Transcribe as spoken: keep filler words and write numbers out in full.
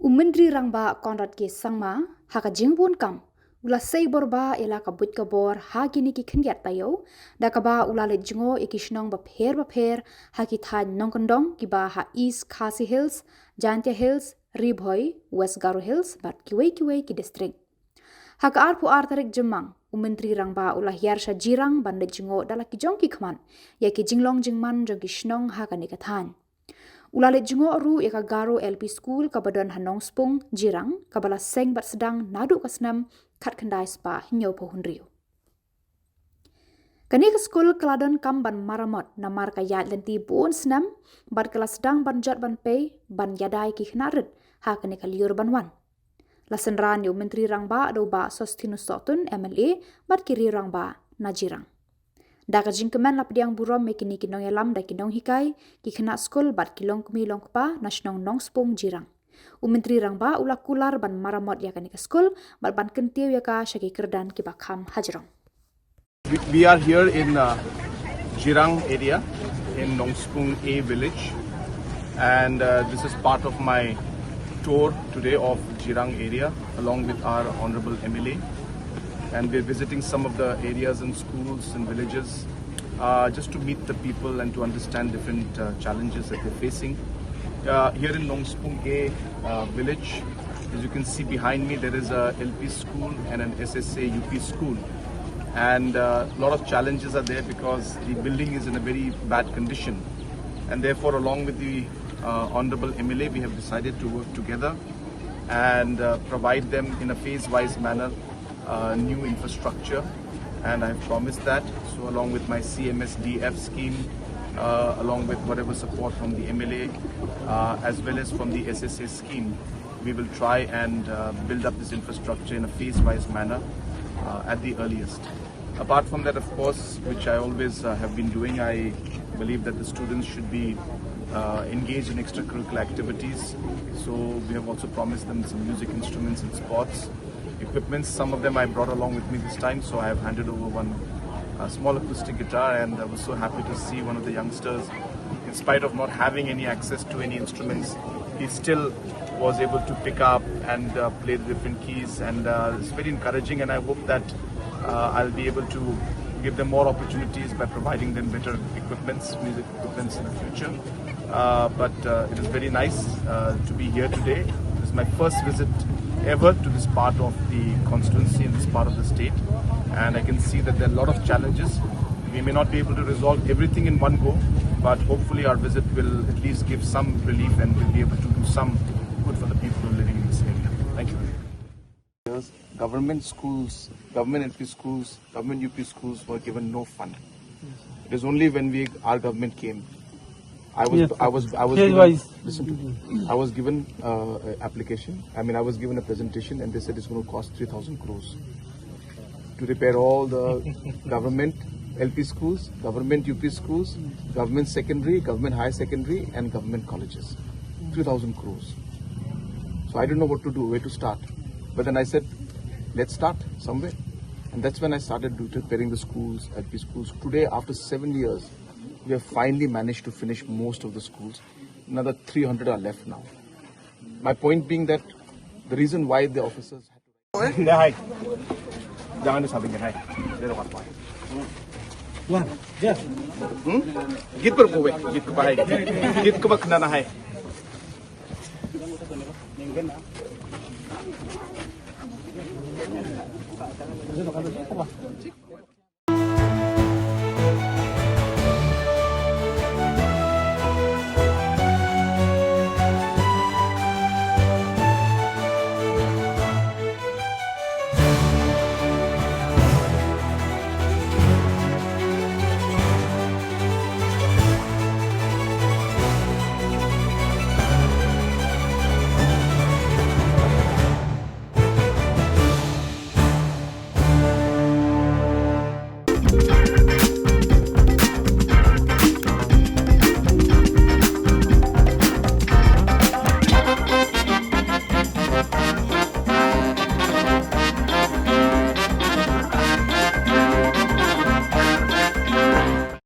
U Myntri Rangbah Conrad K Sangma, ha ka jingbun kam, u la sei bor ba ïa la ka buit ka bor ha kine ki khyndiat taïew, da kaba u la leit jngoh ïa ki shnong bapher bapher ha ki thaiñ nongkyndong kiba ha East Khasi Hills, Jaintia Hills, Ri Bhoi, West Garo Hills, bad kiwei kiwei ki district. Ha ka arphew ar tarik Jymmang, u Myntri Rangbah u la hiar sha Jirang ban leit jngoh da la ki jong ki khmat ïa ki jinglong jingman jong ki shnong ha kane ka thaiñ. U la leit jngoh ruh ïa ka Garo L P School kaba don ha Nongspung, Jirang, kaba la seng bad sdang naduh ka snem khatkhyndai spah hynñiewphew hynriew. Kane ka skul ka la don kam ban maramot namar ka ïaid lynti bun snem, bad ka la sdang ban jot ban pei ban ïada ïa ki khynnah rit ha kane ka lyiur ban wan. La synran ïa u Myntri Rangbah da u Bah Sosthenes Sohtun, M L A, bad ki riew rangbah na Jirang. Da ka jingkmen la pdiang burom ïa kine ki nongïalam da ki nonghikai, ki khynnah skul bad ki longkmie longkpa na shnong Nongspung, Jirang. U Myntri Rangbah u la kular ban maramot ïa kane ka skul bad ban kyntiew ïa ka sha ki kyrdan kiba kham hajrong. We, we are here in uh, Jirang area in Nongspung A village, and uh, this is part of my tour today of Jirang area along with our Honorable M L A, and we're visiting some of the areas and schools and villages uh, just to meet the people and to understand different uh, challenges that they're facing. Uh, here in Nongspung A uh, village, as you can see behind me, there is a L P school and an S S A U P school. And a uh, lot of challenges are there because the building is in a very bad condition. And therefore, along with the uh, Honorable M L A, we have decided to work together and uh, provide them in a phase-wise manner uh, new infrastructure, and I've promised that. So, along with my C M S D F scheme, uh, along with whatever support from the M L A, uh, as well as from the S S A scheme, we will try and uh, build up this infrastructure in a phase-wise manner uh, at the earliest. Apart from that, of course, which I always uh, have been doing, I believe that the students should be uh, engaged in extracurricular activities. So we have also promised them some music instruments and sports equipments. Some of them I brought along with me this time, so I have handed over one uh, small acoustic guitar, and I was so happy to see one of the youngsters, in spite of not having any access to any instruments, he still was able to pick up and uh, play the different keys, and uh, it's very encouraging, and I hope that uh, I'll be able to give them more opportunities by providing them better equipments, music equipments in the future. Uh, but uh, it is very nice uh, to be here today. This is my first visit ever to this part of the constituency and this part of the state, and I can see that there are a lot of challenges. We may not be able to resolve everything in one go, but hopefully our visit will at least give some relief and we'll be able to do some good for the people living in this area. Thank you. Government schools, government L P schools, government U P schools were given no fund. It is only when we, our government came, I was, I was, I was given, listen to me. I was given uh, an application. I mean, I was given a presentation, and they said it's going to cost three thousand crores to repair all the government L P schools, government U P schools, government secondary, government higher secondary, and government colleges. Three thousand crores. So I didn't know what to do, where to start. But then I said, let's start somewhere. And that's when I started do- repairing the schools, L P schools. Today, after seven years, we have finally managed to finish most of the schools. Another three hundred are left now. My point being that the reason why the officers had to Dahai. Jangan disampingkan, hai. Dia dapat apa? Wan, dia. Hmm? Git per kowe, git ke bahai. Git ke bak nana, hai.